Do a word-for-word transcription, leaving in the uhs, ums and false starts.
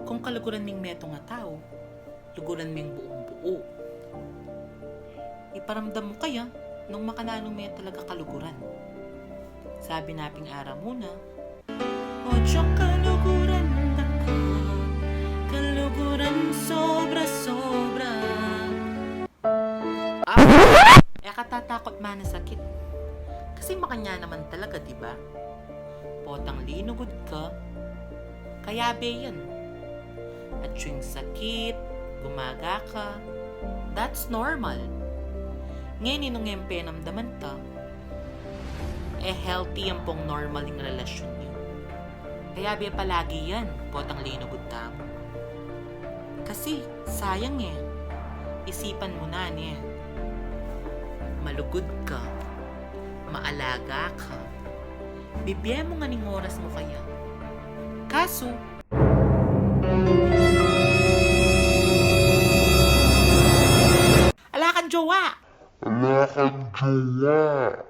Kung kaluguran ming metung a tau, luguran meng buong-buo. Iparamdam mu kaya nung makananu me talaga kaluguran. Sabi na pin aramu na, "O Diyos, kaluguran na ka, kaluguran sobra-sobra." Ah, e ka tatakot manasakit. Kasi makanyan naman talaga, di ba? Potang linugud ka, kayabe yan. At yung sakit, gumaga ka, that's normal. Ngeni nung e penamdaman ta, e healthy ampong normal ing relasyon yu. Kayabe palagi yan, potang linugud tamu. Kasi, sayang e. Isipan mu na, ne. Malugud ka. Maalaga ka. Bibie mu ngan ing oras mu kaya. Kasu, ala kang jowa! Ala kang jowa!